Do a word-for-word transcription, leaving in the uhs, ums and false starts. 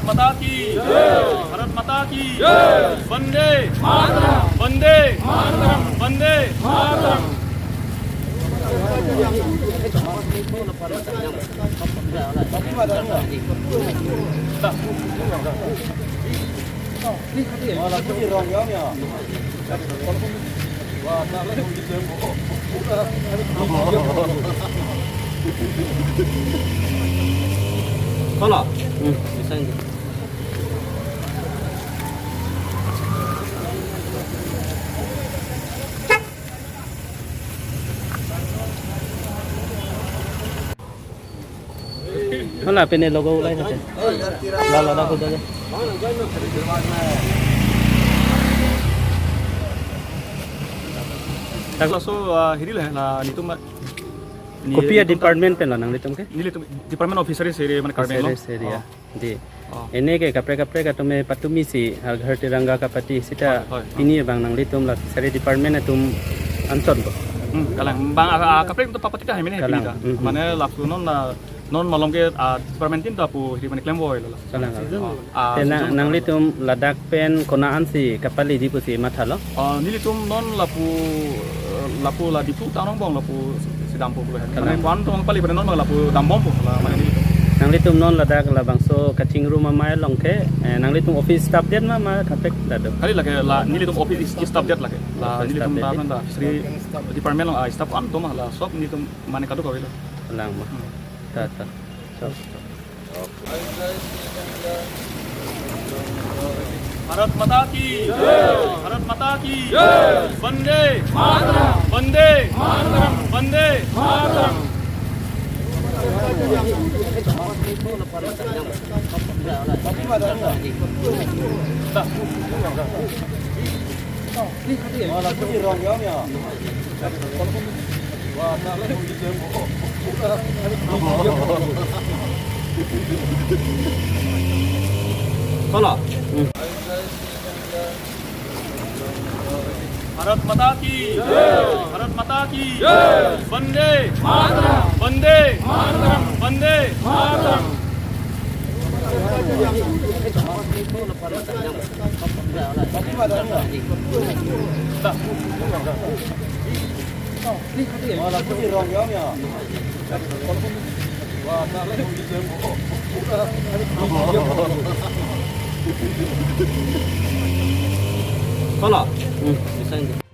माता की जय। भारत माता की जय। वंदे मातरम। वंदे मातरम। वंदे Mataram. Hola. Hola, pine logo ulai hate. La, la, la, la, la. Laso, ah, hiri la, la, nelitum, ah, ni-, Kopi a nelitum ta-, department pen lo nanglitum ke? Nelitum Department of Fisheries area, mane Karbi Anglong. Fisheries area. Oh. Di. Oh. Ene ke kaprek kaprek atum e patumi si Har Ghar Tiranga kapati sita. Hoi, hoi, hoi. Pini abang nanglitum la Fishery Department atum anton bo. Hmm, kalang. Bang, ah, ah, kaprek atum papati tahai mene. Kalang. Pini ta. Hmm, hmm. Mane lapu non na, non malom ke, ah, department tin ta pu hiri mane klem voi lo la. Kalang. Oh, ah, te na, season nanglitum ladak pen konat an si kapaleji pusi mathalo? Ah, nelitum non lapu, eh, lapu la Diphu ta angbong lapu si dampo pulo. Kalang. Mane ko-an atum pali pen non lapu dambompo la mane nelitum. Nanglitum non ladak labangso kachingrum amei along ke, eh, nanglitum office staff det ma, ma kaprek ta do? Kali lake la nelitum office is-, staff det lake. La office nelitum staff det. Department la, Fishery Department along, ah, staff an atum la sob nelitum mane kadokave lo. Kalang ma. Hmm. Ta, ta. So. Bharat माता की जय। भारत माता की जय। वंदे मातरम। वंदे मातरम। वंदे मातरम। Hola. भारत माता की जय। भारत माता की जय। वंदे मातरम। वंदे मातरम। वंदे मातरम। Hola. Hmm.